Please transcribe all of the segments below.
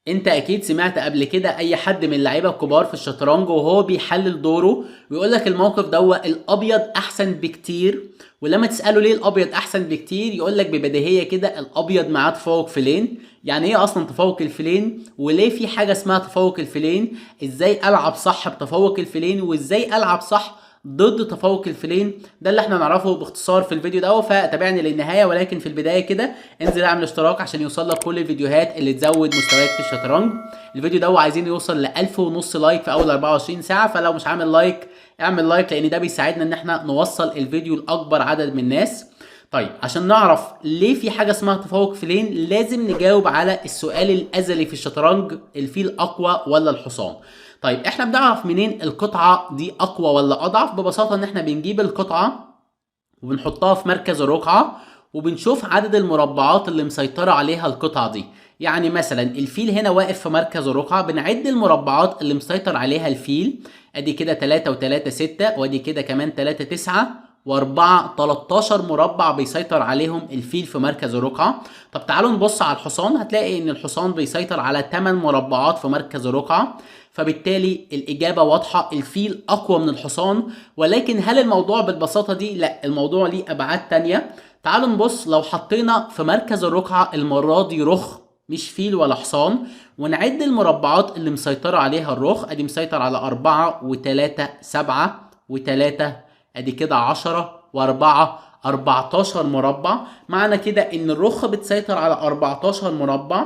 انت اكيد سمعت قبل كده اي حد من اللعيبة الكبار في الشطرنج وهو بيحلل دوره ويقول لك الموقف ده الابيض احسن بكتير. ولما تساله ليه الابيض احسن بكتير يقول لك ببديهيه كده الابيض معاه تفوق فيلين. يعني ايه اصلا تفوق الفيلين؟ وليه في حاجة اسمها تفوق الفيلين؟ ازاي العب صح بتفوق الفيلين؟ وازاي العب صح ضد تفوق الفيلين؟ ده اللي احنا نعرفه باختصار في الفيديو ده، فتابعني للنهاية. ولكن في البداية كده انزل اعمل اشتراك عشان يوصل لك كل الفيديوهات اللي تزود مستواك في الشطرنج. الفيديو ده عايزين يوصل ل 1500 like في اول 24 ساعة، فلو مش عامل like اعمل like لان ده بيساعدنا ان احنا نوصل الفيديو لاكبر عدد من الناس. طيب عشان نعرف ليه في حاجة اسمها تفوق فيلين لازم نجاوب على السؤال الازلي في الشطرنج، الفيل اقوى ولا الحصان؟ طيب احنا بنعرف منين القطعة دي اقوى ولا اضعف؟ ببساطة ان احنا بنجيب القطعة وبنحطها في مركز الرقعة وبنشوف عدد المربعات اللي مسيطرة عليها القطعة دي. يعني مثلا الفيل هنا واقف في مركز الرقعة، بنعد المربعات اللي مسيطر عليها الفيل، ادي كده 3 و3 6، وادي كده كمان 3 9 و4 13 مربع بيسيطر عليهم الفيل في مركز الرقعة. طب تعالوا نبص على الحصان، هتلاقي ان الحصان بيسيطر على 8 مربعات في مركز الرقعة، فبالتالي الإجابة واضحة، الفيل أقوى من الحصان. ولكن هل الموضوع بالبساطة دي؟ لا، الموضوع ليه أبعاد تانية. تعالوا نبص لو حطينا في مركز الرقعة المرة دي رخ مش فيل ولا حصان، ونعد المربعات اللي مسيطرة عليها الرخ، ادي مسيطر على 4 و3 7 و3 ادي كده 10 و4 14 مربع. معنى كده ان الرخ بتسيطر على 14 مربع،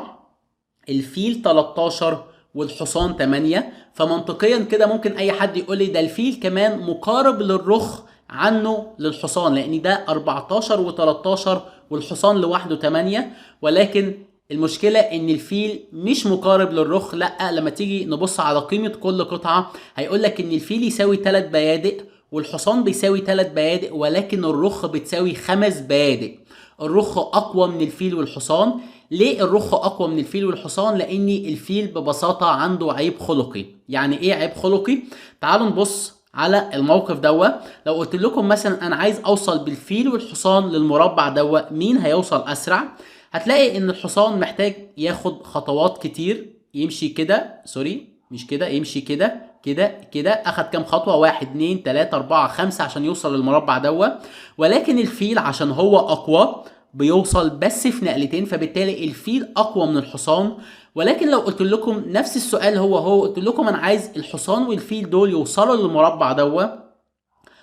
الفيل 13 والحصان 8. فمنطقيا كده ممكن اي حد يقول لي ده الفيل كمان مقارب للرخ عنه للحصان، لان ده 14 و13 والحصان لوحده 8. ولكن المشكلة ان الفيل مش مقارب للرخ، لا، لما تيجي نبص على قيمة كل قطعة هيقول لك ان الفيل يساوي 3 بيادق والحصان بيساوي 3 بيادق، ولكن الرخ بتساوي 5 بيادق. الرخ اقوى من الفيل والحصان. ليه الرخ اقوى من الفيل والحصان؟ لان الفيل ببساطة عنده عيب خلقي. يعني ايه عيب خلقي؟ تعالوا نبص على الموقف دوا. لو قلت لكم مثلا انا عايز اوصل بالفيل والحصان للمربع دوا، مين هيوصل اسرع؟ هتلاقي ان الحصان محتاج ياخد خطوات كتير، يمشي كده، sorry مش كده، يمشي كده كده كده، اخد كام خطوة؟ 1 2 3 4 5 عشان يوصل للمربع دوا. ولكن الفيل عشان هو اقوى بيوصل بس في نقلتين، فبالتالي الفيل اقوى من الحصان. ولكن لو قلت لكم نفس السؤال هو قلت لكم انا عايز الحصان والفيل دول يوصلوا للمربع دوا،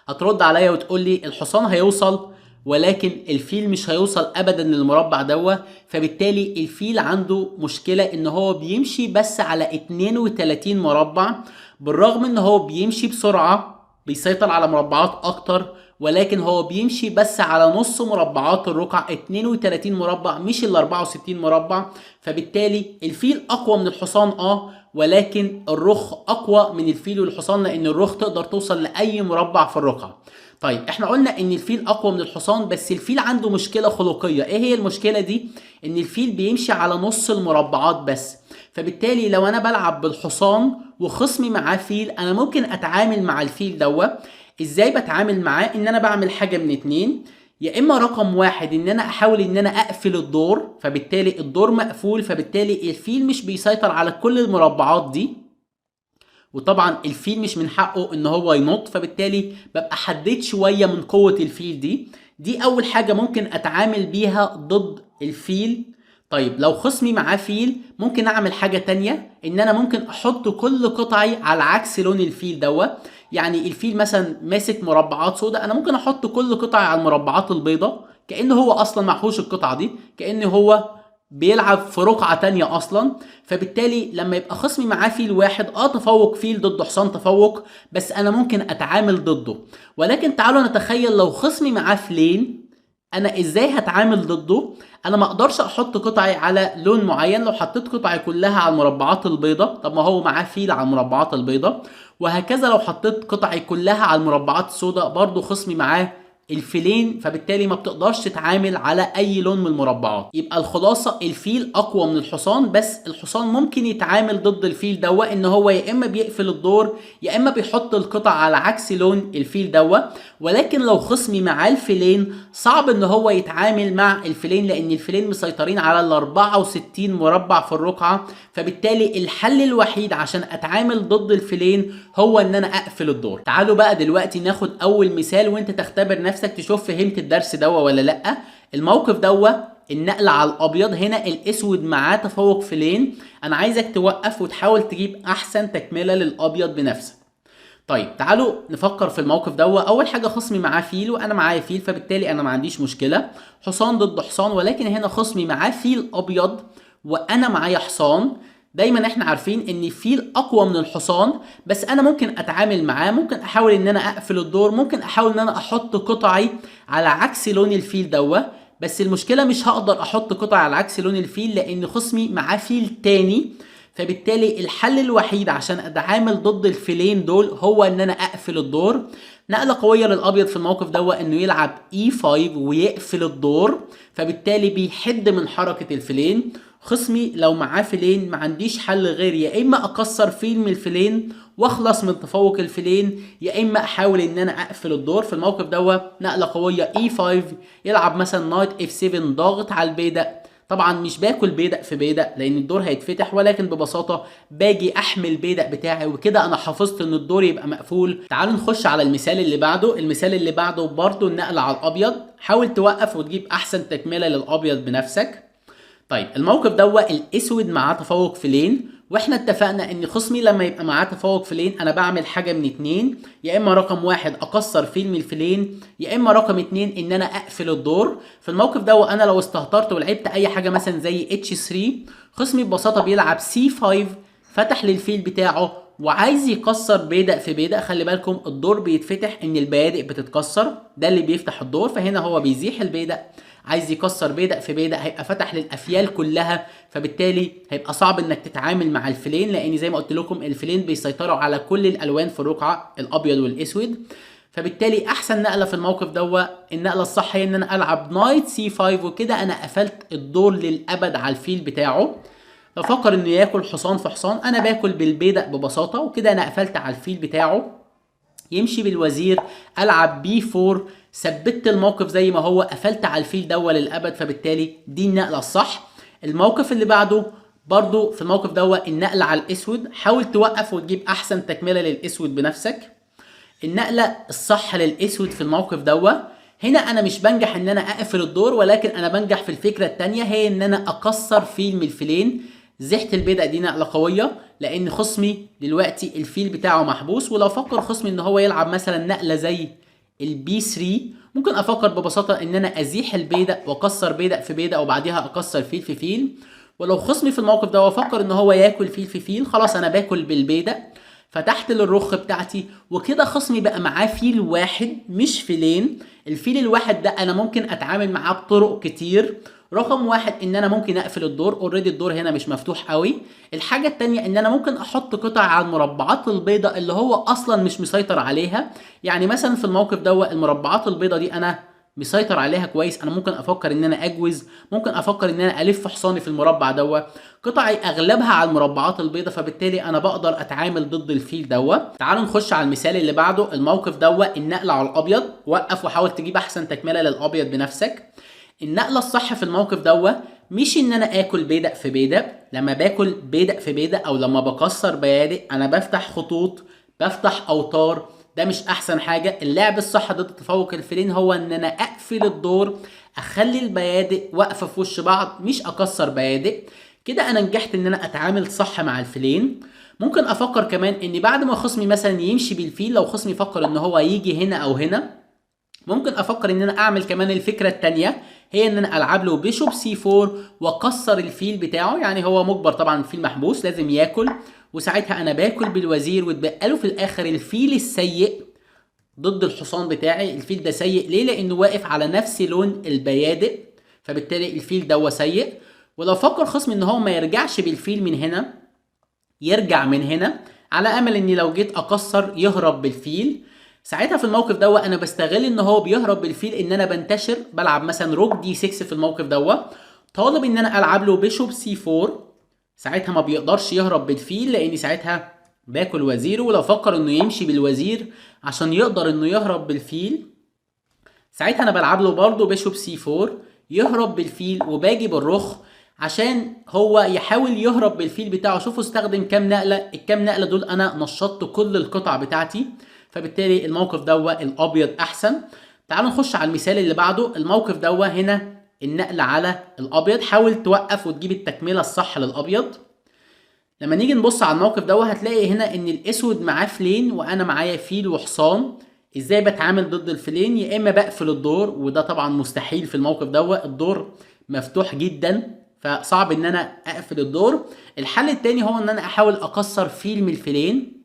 هترد عليا وتقول لي الحصان هيوصل ولكن الفيل مش هيوصل ابدا للمربع دوا. فبالتالي الفيل عنده مشكلة ان هو بيمشي بس على 32 مربع، بالرغم ان هو بيمشي بسرعة بيسيطر على مربعات اكتر، ولكن هو بيمشي بس على نص مربعات الرقع، 32 مربع مش ال 64 مربع. فبالتالي الفيل اقوى من الحصان ولكن الرخ اقوى من الفيل والحصان، لان الرخ تقدر توصل لاي مربع في الرقعة. طيب احنا قلنا ان الفيل اقوى من الحصان، بس الفيل عنده مشكلة خلقية. ايه هي المشكلة دي؟ ان الفيل بيمشي على نص المربعات بس، فبالتالي لو انا بلعب بالحصان وخصمي معاه فيل انا ممكن اتعامل مع الفيل دوا. ازاي بتعامل معاه؟ ان انا بعمل حاجة من اتنين، يا اما رقم واحد ان انا احاول ان انا اقفل الدور، فبالتالي الدور مقفول، فبالتالي الفيل مش بيسيطر على كل المربعات دي، وطبعا الفيل مش من حقه ان هو ينط، فبالتالي ببقى حددت شوية من قوة الفيل دي. دي اول حاجة ممكن اتعامل بيها ضد الفيل. طيب لو خصمي معاه فيل ممكن اعمل حاجة تانية، ان انا ممكن احط كل قطعي على عكس لون الفيل دوا. يعني الفيل مثلا ماسك مربعات سوداء، انا ممكن احط كل قطعي على المربعات البيضاء، كأنه هو اصلا معهوش القطعة دي، كأنه هو بيلعب في رقعة تانية اصلا. فبالتالي لما يبقى خصمي معاه فيل واحد، تفوق فيل ضد حصان تفوق، بس انا ممكن اتعامل ضده. ولكن تعالوا نتخيل لو خصمي معاه فيلين، انا ازاي هتعامل ضده؟ انا ما اقدرش احط قطعي على لون معين. لو حطيت قطعي كلها على المربعات البيضاء، طب ما هو معاه فيل على المربعات البيضاء، وهكذا. لو حطيت قطعي كلها على المربعات السوداء، برضو خصمي معاه الفيلين، فبالتالي ما بتقدرش تتعامل على اي لون من المربعات. يبقى الخلاصة الفيل اقوى من الحصان، بس الحصان ممكن يتعامل ضد الفيل دوا ان هو يا اما بيقفل الدور يا اما بيحط القطع على عكس لون الفيل دوا. ولكن لو خصمي معاه الفيلين صعب ان هو يتعامل مع الفيلين، لان الفيلين مسيطرين على ال 64 مربع في الرقعة. فبالتالي الحل الوحيد عشان اتعامل ضد الفيلين هو ان انا اقفل الدور. تعالوا بقى دلوقتي ناخد اول مثال وانت تختبر نفسك تشوف فهمت الدرس دوا ولا لا. الموقف دوا النقل على الابيض، هنا الاسود معاه تفوق فيلين. انا عايزك توقف وتحاول تجيب احسن تكمله للابيض بنفسك. طيب تعالوا نفكر في الموقف دوا. اول حاجة خصمي معاه فيل وانا معايا فيل، فبالتالي انا ما عنديش مشكلة، حصان ضد حصان. ولكن هنا خصمي معاه فيل ابيض وانا معايا حصان. دايما احنا عارفين ان الفيل اقوى من الحصان، بس انا ممكن اتعامل معاه، ممكن احاول ان انا اقفل الدور، ممكن احاول ان انا احط قطعي على عكس لون الفيل دوا. بس المشكلة مش هقدر احط قطع على عكس لون الفيل لان خصمي معاه فيل تاني. فبالتالي الحل الوحيد عشان اتعامل ضد الفيلين دول هو ان انا اقفل الدور. نقلة قوية للابيض في الموقف ده انه يلعب E5 ويقفل الدور، فبالتالي بيحد من حركة الفيلين. خصمي لو معاه فيلين ما عنديش حل غير يا اما اكسر فيل من الفيلين واخلص من تفوق الفيلين، يا اما احاول ان انا اقفل الدور. في الموقف ده نقلة قوية E5، يلعب مثلا knight F7 ضاغط على البيدق. طبعا مش باكل بيدق في بيدق لان الدور هيتفتح، ولكن ببساطة باجي احمي البيدق بتاعي، وكده انا حافظت ان الدور يبقى مقفول. تعالوا نخش على المثال اللي بعده. المثال اللي بعده برضو النقل على الابيض، حاول توقف وتجيب احسن تكمله للابيض بنفسك. طيب الموقف دوا الاسود معاه تفوق فيلين، واحنا اتفقنا ان خصمي لما يبقى معاه تفوق فيلين انا بعمل حاجة من اتنين، يا اما رقم واحد اكسر فيل من الفيلين، يا اما رقم اتنين ان انا اقفل الدور. في الموقف ده انا لو استهترت ولعبت اي حاجة مثلا زي H3، خصمي ببساطة بيلعب C5، فتح للفيل بتاعه وعايز يكسر بيدق في بيدق. خلي بالكم الدور بيتفتح ان البيادق بتتكسر، ده اللي بيفتح الدور. فهنا هو بيزيح البيدق، عايز يكسر بيدق في بيدق، هيبقى فتح للافيال كلها، فبالتالي هيبقى صعب انك تتعامل مع الفيلين، لان زي ما قلت لكم الفيلين بيسيطروا على كل الالوان في الرقعة، الابيض والاسود. فبالتالي احسن نقله في الموقف دوا النقلة الصح هي ان انا العب knight C5، وكده انا قفلت الدور للابد على الفيل بتاعه. لو فكر انه ياكل حصان في حصان، انا باكل بالبيدق ببساطة، وكده انا قفلت على الفيل بتاعه. يمشي بالوزير، العب B4، ثبت الموقف زي ما هو، قفلت على الفيل دوا للابد، فبالتالي دي النقلة الصح. الموقف اللي بعده برضو في الموقف دوا النقلة على الاسود، حاول توقف وتجيب احسن تكمله للاسود بنفسك. النقلة الصح للاسود في الموقف دوا هنا انا مش بنجح ان انا اقفل الدور، ولكن انا بنجح في الفكرة الثانية، هي ان انا اكسر فيل من الفيلين. زحت البيدق دي نقله قوية لان خصمي دلوقتي الفيل بتاعه محبوس، ولو فكر خصمي ان هو يلعب مثلا نقله زي ال B3، ممكن افكر ببساطة ان انا ازيح البيدق واكسر بيدق في بيدق وبعديها اكسر فيل في فيل. ولو خصمي في الموقف ده وافكر ان هو ياكل فيل في فيل، خلاص انا باكل بالبيدق، فتحت للرخ بتاعتي، وكده خصمي بقى معاه فيل واحد مش فيلين. الفيل الواحد ده انا ممكن اتعامل معاه بطرق كتير. رقم واحد ان انا ممكن اقفل الدور، already الدور هنا مش مفتوح قوي. الحاجة التانية ان انا ممكن احط قطع على المربعات البيضاء اللي هو اصلا مش مسيطر عليها. يعني مثلا في الموقف ده المربعات البيضاء دي انا مسيطر عليها كويس، انا ممكن افكر ان انا اجوز، ممكن افكر ان انا الف حصاني في المربع دوا، قطعي اغلبها على المربعات البيضاء، فبالتالي انا بقدر اتعامل ضد الفيل دوا. تعالوا نخش على المثال اللي بعده. الموقف دوا النقلة على الابيض، وقف وحاول تجيب احسن تكمله للابيض بنفسك. النقلة الصح في الموقف دوا مش ان انا اكل بيدق في بيدق. لما باكل بيدق في بيدق او لما بكسر بيادق انا بفتح خطوط، بفتح اوتار، ده مش احسن حاجة. اللعب الصح ضد تفوق الفيلين هو ان انا اقفل الدور، اخلي البيادق واقفة في وش بعض، مش اكسر بيادق. كده انا نجحت ان انا اتعامل صح مع الفيلين. ممكن افكر كمان ان بعد ما خصمي مثلا يمشي بالفيل، لو خصمي فكر ان هو يجي هنا او هنا، ممكن افكر ان انا اعمل كمان الفكرة الثانية، هي ان انا العب له bishop C4 واكسر الفيل بتاعه. يعني هو مجبر طبعا، الفيل محبوس لازم ياكل، وساعتها انا باكل بالوزير واتبقى له في الاخر الفيل السيء ضد الحصان بتاعي. الفيل ده سيء ليه؟ لانه واقف على نفس لون البيادق، فبالتالي الفيل ده سيء. ولو فكر خصمي ان هو ما يرجعش بالفيل من هنا، يرجع من هنا على امل اني لو جيت اكسر يهرب بالفيل، ساعتها في الموقف دوا انا بستغل ان هو بيهرب بالفيل ان انا بنتشر، بلعب مثلا rook D 6 في الموقف دوا، طالب ان انا العب له bishop C 4. ساعتها ما بيقدرش يهرب بالفيل لان ساعتها باكل وزيره، ولو فكر انه يمشي بالوزير عشان يقدر انه يهرب بالفيل ساعتها انا بلعب له برضه bishop C 4 يهرب بالفيل، وباجي بالرخ عشان هو يحاول يهرب بالفيل بتاعه. شوفوا استخدم كام نقله، الكام نقله دول انا نشطت كل القطع بتاعتي، فبالتالي الموقف دوا الابيض احسن. تعالوا نخش على المثال اللي بعده. الموقف دوا هنا النقل على الابيض، حاول توقف وتجيب التكملة الصح للابيض. لما نيجي نبص على الموقف دوا هتلاقي هنا ان الاسود معاه فيلين وانا معايا فيل وحصان. ازاي بتعامل ضد الفيلين؟ يا اما بقفل الدور، وده طبعا مستحيل في الموقف دوا، الدور مفتوح جدا فصعب ان انا اقفل الدور. الحل التاني هو ان انا احاول اكسر فيل من الفيلين،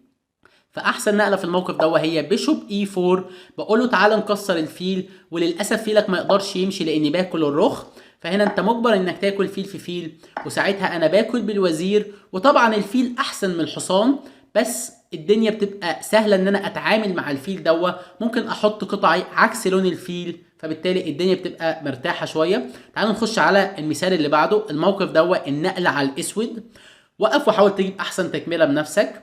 فاحسن نقله في الموقف ده هي bishop E 4، بقول له تعالى نكسر الفيل، وللاسف فيلك ما يقدرش يمشي لاني باكل الرخ، فهنا انت مجبر انك تاكل فيل في فيل، وساعتها انا باكل بالوزير. وطبعا الفيل احسن من الحصان، بس الدنيا بتبقى سهلة ان انا اتعامل مع الفيل دوا، ممكن احط قطعي عكس لون الفيل، فبالتالي الدنيا بتبقى مرتاحة شوية. تعالوا نخش على المثال اللي بعده. الموقف دوا النقل على الاسود، وقف وحاول تجيب احسن تكمله بنفسك.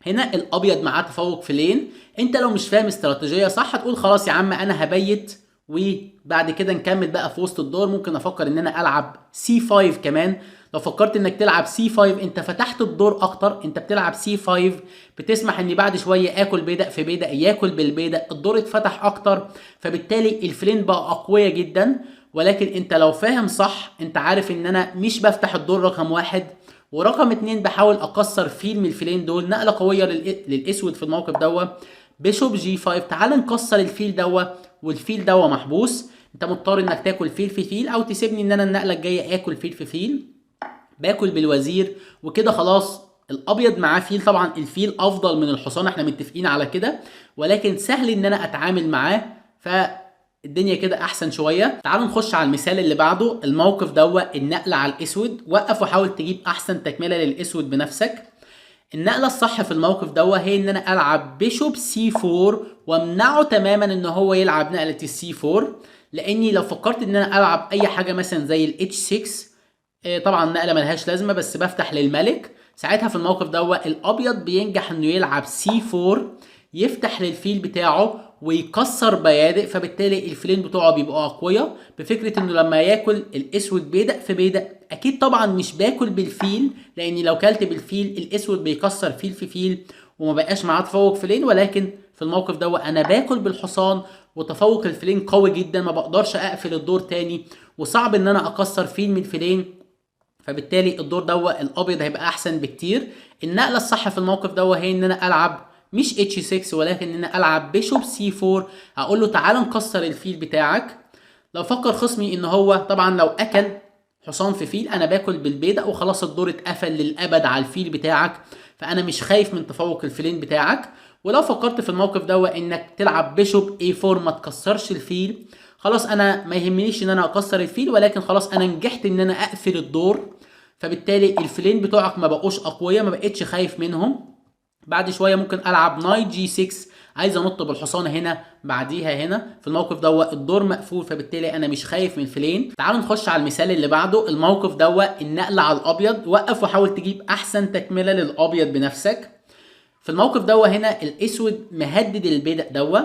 هنا الابيض معاه تفوق فيلين، انت لو مش فاهم استراتيجية صح هتقول خلاص يا عم انا هبيت وبعد كده نكمل بقى في وسط الدور، ممكن افكر ان انا العب C 5 كمان. لو فكرت انك تلعب C 5 انت فتحت الدور اكتر، انت بتلعب C 5 بتسمح اني بعد شوية اكل بيدق في بيدق، ياكل بالبيدق، الدور اتفتح اكتر، فبالتالي الفيلين بقى اقوياء جدا. ولكن انت لو فاهم صح انت عارف ان انا مش بفتح الدور رقم 1 ورقم 2، بحاول اكسر فيل من الفيلين دول. نقله قوية للاسود في الموقف دوا bishop G 5، تعال نكسر الفيل دوا، والفيل دوا محبوس، انت مضطر انك تاكل فيل في فيل او تسيبني ان انا النقلة الجاية اكل فيل في فيل، باكل بالوزير، وكده خلاص الابيض معاه فيل. طبعا الفيل افضل من الحصان، احنا متفقين على كده، ولكن سهل ان انا اتعامل معاه، فالدنيا كده احسن شوية. تعالوا نخش على المثال اللي بعده. الموقف دوا النقلة على الاسود، وقف وحاول تجيب احسن تكمله للاسود بنفسك. النقلة الصح في الموقف دوا هي ان انا العب bishop C 4 وامنعه تماما ان هو يلعب نقله ال C 4، لاني لو فكرت ان انا العب اي حاجة مثلا زي ال H 6، طبعا نقله ملهاش لازمه بس بفتح للملك، ساعتها في الموقف دوا الابيض بينجح انه يلعب C 4، يفتح للفيل بتاعه ويكسر بيادق، فبالتالي الفيلين بتوعه بيبقوا اقوياء، بفكره انه لما ياكل الاسود بيدق في بيدق، اكيد طبعا مش باكل بالفيل، لاني لو كلت بالفيل الاسود بيكسر فيل في فيل وما بقاش معاه تفوق فيلين، ولكن في الموقف ده انا باكل بالحصان وتفوق الفيلين قوي جدا، ما بقدرش اقفل الدور تاني، وصعب ان انا اكسر فيل من فيلين، فبالتالي الدور دوا الابيض هيبقى احسن بكتير. النقلة الصح في الموقف دوا هي ان انا العب مش H 6 ولكن ان انا العب bishop C 4، هقول له تعالى نكسر الفيل بتاعك. لو فكر خصمي ان هو طبعا لو اكل حصان في فيل انا باكل بالبيدق وخلاص الدور اتقفل للابد على الفيل بتاعك، فانا مش خايف من تفوق الفيلين بتاعك. ولو فكرت في الموقف ده انك تلعب bishop A 4 ما تكسرش الفيل، خلاص انا ما يهمنيش ان انا اكسر الفيل، ولكن خلاص انا نجحت ان انا اقفل الدور، فبالتالي الفيلين بتوعك ما بقوش اقوياء، ما بقتش خايف منهم. بعد شوية ممكن العب knight G 6، عايز انط بالحصان هنا بعديها هنا، في الموقف دوا الدور مقفول، فبالتالي انا مش خايف من الفيلين. تعالوا نخش على المثال اللي بعده. الموقف دوا النقل على الابيض، وقف وحاول تجيب احسن تكمله للابيض بنفسك. في الموقف دوا هنا الاسود مهدد البيدق دوا،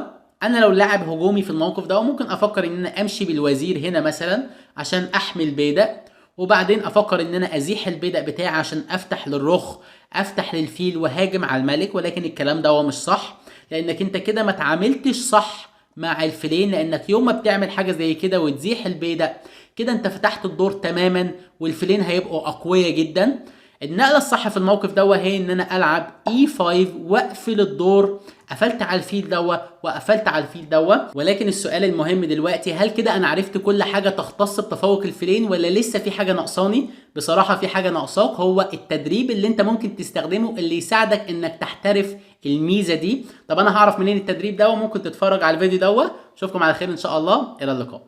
انا لو لاعب هجومي في الموقف ده ممكن افكر ان انا امشي بالوزير هنا مثلا عشان احمي البيدق، وبعدين افكر ان انا ازيح البيدق بتاعي عشان افتح للرخ، افتح للفيل وهاجم على الملك، ولكن الكلام ده هو مش صح، لانك انت كده ما تعاملتش صح مع الفيلين، لانك يوم ما بتعمل حاجة زي كده وتزيح البيدق كده انت فتحت الدور تماما والفيلين هيبقوا اقوياء جدا. النقلة الصح في الموقف دوا هي ان انا العب E 5 واقفل الدور، قفلت على الفيل دوا وقفلت على الفيل دوا. ولكن السؤال المهم دلوقتي، هل كده انا عرفت كل حاجة تختص بتفوق الفيلين ولا لسه في حاجة ناقصاني؟ بصراحة في حاجة ناقصاك، هو التدريب اللي انت ممكن تستخدمه اللي يساعدك انك تحترف الميزة دي. طب انا هعرف منين التدريب ده؟ وممكن تتفرج على الفيديو دوا. اشوفكم على خير ان شاء الله، الى اللقاء.